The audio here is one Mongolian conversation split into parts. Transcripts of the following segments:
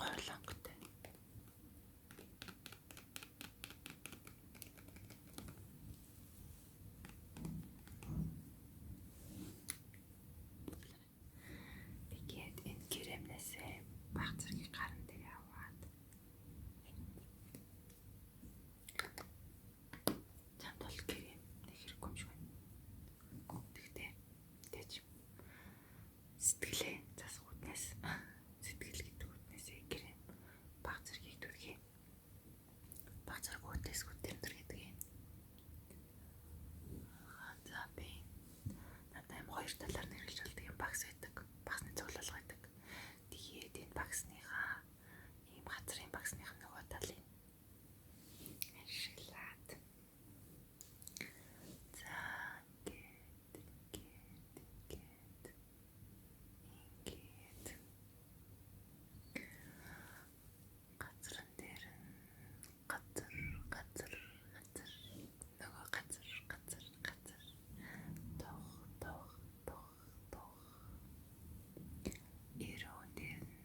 Гоё лонгтой. Тэгээд энэ кремнээсээ баг зэргийг гарan дээр аваад чамд бол крем нэг хэрэггүй юм шиг байна. Тэгтээ тэгэж сэтгэлээ засах үднээс сэтгэл гэдэг үднээсээ крем баг зэргийг түрхье. Баг зэрэг үүдээс үдээр түрхдэг юм. За би надад аим хоёр талаар нэрлэж болдог юм багс байдаг. Багсны цуглуулга байдаг. Тэгээд энэ багсныхаа ийм газрын багсных нөгөө талын ашиглаад за ингээд ингээд ингээд ингээд газран дээр нь газар газар газар нөгөө газар газар газар тох тох тох тох эрүүн дээр нь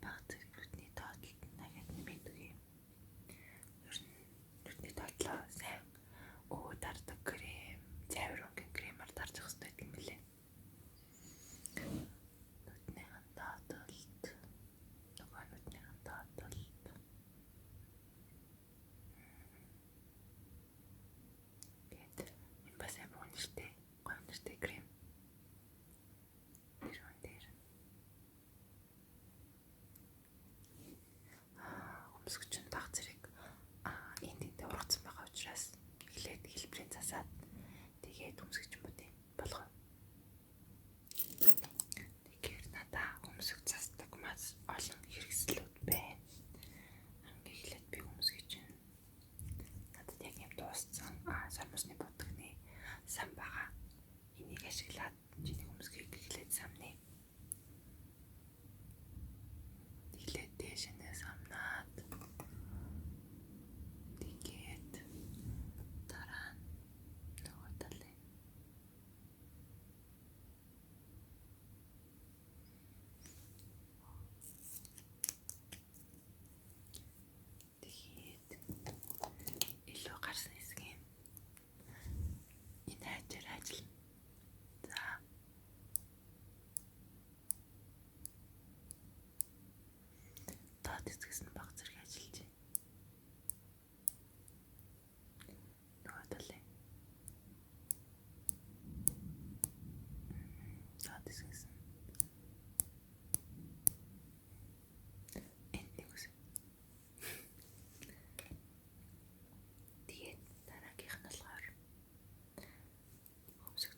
баг зэрэг нүдний тоотлолт нь дахиад нэмэгдэг юм. Ер нь нүдний тоотлоо сайн өө дардаг крем, цайвар өнгийн кремээр дарж явах хэрэгтэй юм билээ. Нүднийхэн тоотлолт нөгөө нүднийхэн тоотлолт Тэгээд энэ бас амар үнэртэй, гоё үнэртэй крем. Тэр хүн дээр. Өмсгч нь баг зэрэг аа энэ тэнтэй ургацсан байгаа учраас эхлээд хэлбэрийн засаад тэгээд өмсгч юм уу тийм болгоо. Тэгэхээр надаа өмсөг засдаг маш олон хэрэгслүүд байна. Хамгийн эхлээд би өмсгөж байна. Надад яг юм дууссан сормосны бутгны сан байгаа. Энийг ашиглаад чиний өмсгийг эхлээд самны. Эхлээд дээшнээ самнаад тэгээд дараа нь нөгөө талын Тэгээд илүү гарсан хэсэг юм. Энэ хайчаар ажиллана. За. Доод хэсгээс нь баг зэрэг ажиллаж байна. Нөгөө талын. Доод хэсгээс нь энд нэг үс. Тэгээд дараагийнх нь болохоор хөмсөг.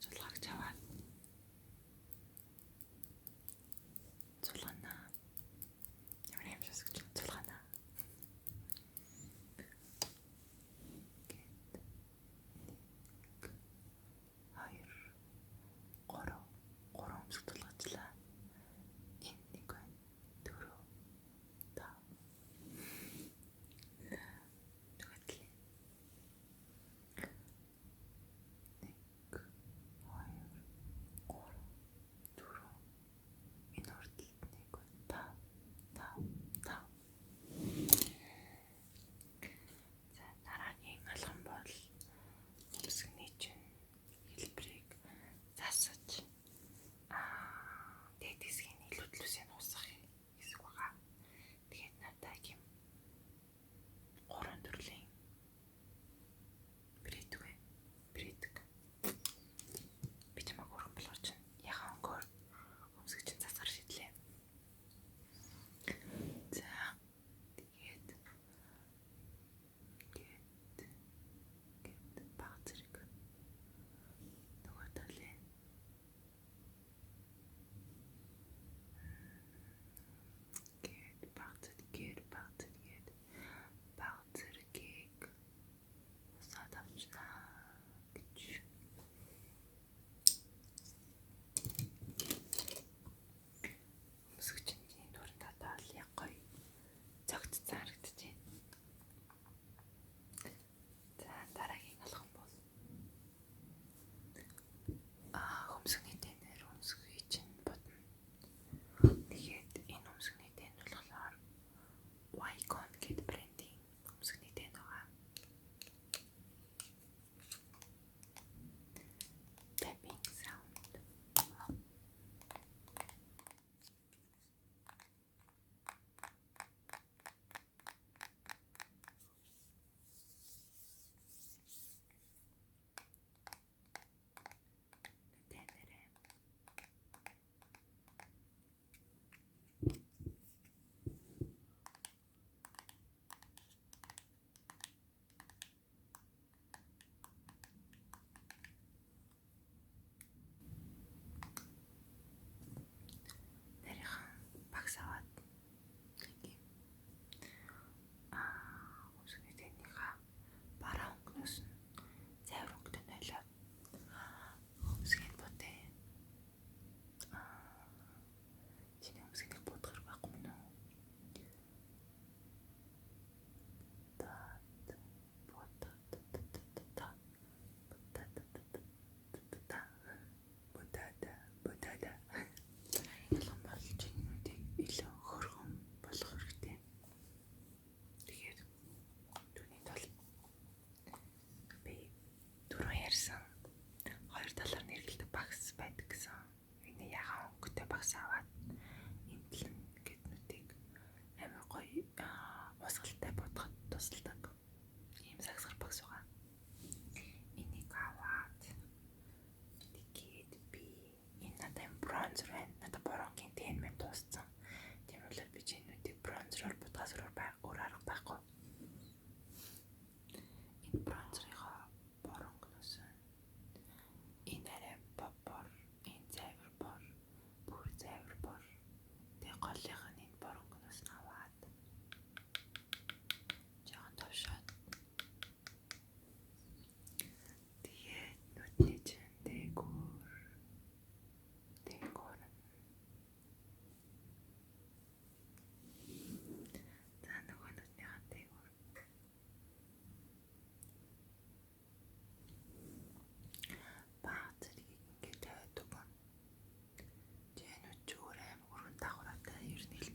Голынх нь энэ боронгоноос нь аваад жоохон товшоод тэгээд нүдний чинь дээгүүр дээгүүр. За нөгөө нүднийхэн дээгүүр. Бага зэргийг ингээд тавиад өгнө. Жэнүүд ч өөр аим өргөн давхраатай ер нь хэл.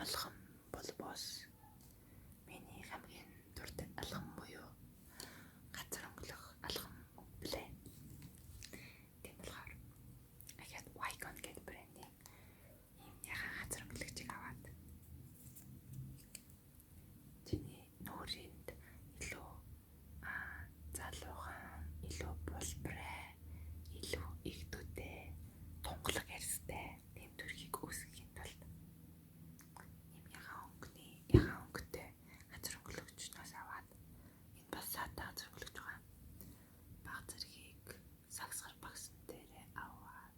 алхам бол бос. Миний хамгийн дуртай алхам буюу газар өнгөлөх алхам билээ. Тийм болохоор ахиад Wycon гэдэг брендийн ийм ягаан газар өнгөлөгчийг аваад чиний нүүрэнд илүү залуухан, илүү булбарай, илүү игдүүтэй, тунгалаг арьстай тийм төрхийг үүсгэхийн тулд ийм ягаан өнгөний ягаан өнгөтэй газар өнгөлөгчнөөс аваад энэ бас саатай газар өнгөлөгч байгаа. Баг зэргийг сагсгар багсан дээрээ аваад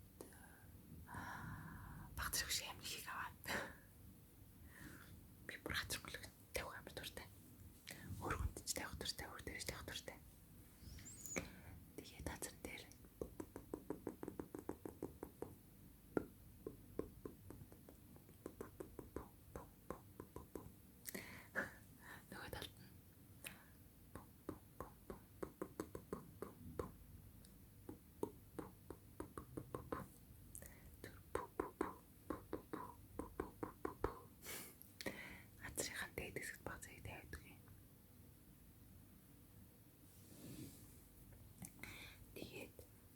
баг зэрэг шиг амар ихийг аваад би бүр газар өнгөлөг тавих амар дуртай. Өөр хүнд ч тавих дуртай, өөр дээрч тавих дуртай. Тэгээд газар дээр нөгөө талд нь Газрынхаа дээд хэсэгт баг зэрэг тавиад юм. Тэгээд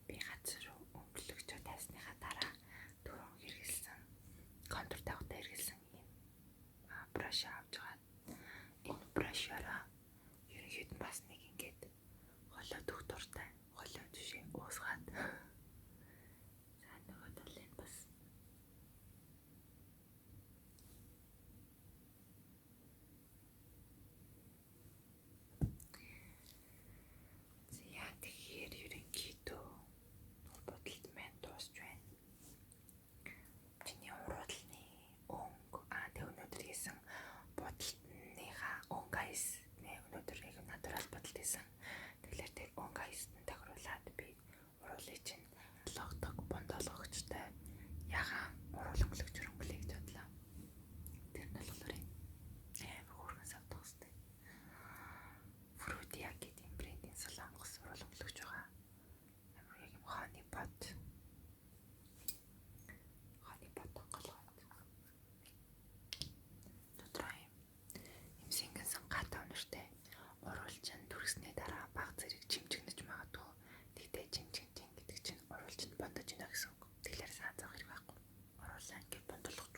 би газар руу өнгөлөгчөө тавьсныхаа дараа түрүүн хэрэгэлсэн контур тавихтаа хэрэгэлсэн ийм браш авч байгаа. Энэ брашаараа ерөнхийд нь бас нэг ингээд холиод өгөх дуртай. Холиод жишээ уусгаад. За нөгөө талын бас За тэгэхээр ерөнхийдөө нур бодолт маань дуусч байна. Чиний уруулны өнгө аа тэг өнөөдөр хийсэн бодолтныхаа өнгө айс нэ өнөөдөр яг натурал бодолт хийсэн. Тэгэхээр тэр өнгө айст нь тохируулаад би уруулыг чинь логдог бондоолгогчтой ягаан уруул өнгөлөгч хөрөнгөлөө гэж бодлоо. Тэр нь болохоор амар хөөрхөн савдах хэвээр. Frudia гэдэг брендийн солонгос уруул өнгөлөгч байгаа. Амар яг юм хооны бод. Хооны бод онголгоод. Дотроо юм юм сэнгэн сангаатай үнэртэй. Уруул чинь түргэсний дараа баг зэрэг чимчгэнэж магадгүй. Тэгтээ чимчгэнж гэдэг чинь уруул чинь бондож ийнэ гэсэн үг. Тэгэхээр саа заах хэрэг байхгүй. Уруулаа ингээд бондолгож.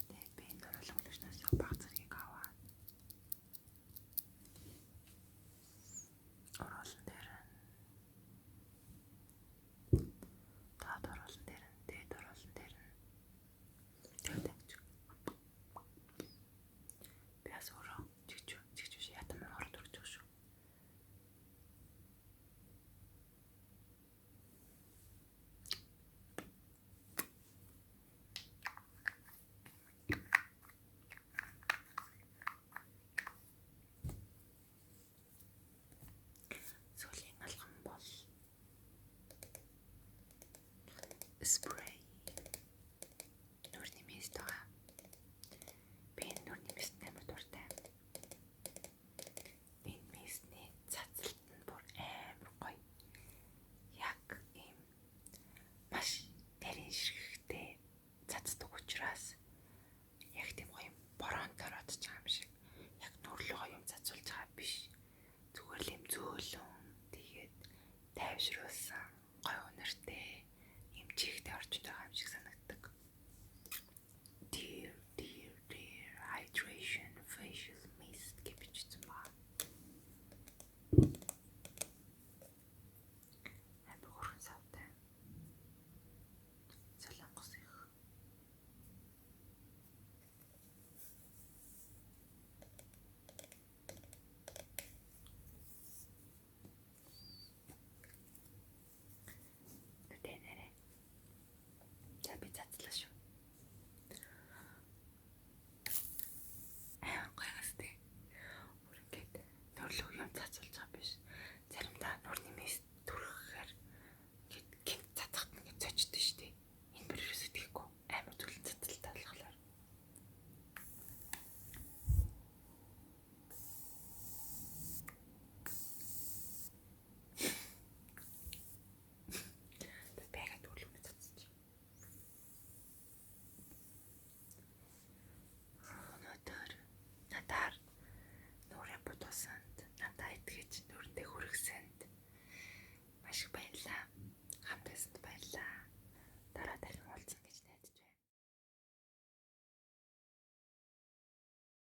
Тэгээд би энэ уруулан өнгөлөгчнөөс баг зэргийг аваад уруулан дээр нь доод уруулан дээр нь дээд уруулан дээр нь тэгээд ингэж би бас өөрөө чигч чигч биш ятан мороор төрж байгаа шүү. Сүүлийн алхам бол спрей. Нүрний мист байгаа. Би энэ нүрний мист амар дуртай. Энэ мистний цацалт нь бүр амар гоё. Яг ийм маш нарийн ширхэгтэй цацдаг учраас яг тийм гоё юм боронтоор одож байгаа юм шиг. Яг нүрлөгөө юм цацуулж байгаа биш. Зүгээр л юм зөөлөн тэгээд тайвшруулсан гоё үнэртэй юм чихтэй орчинд байгаа юм шиг санагдав.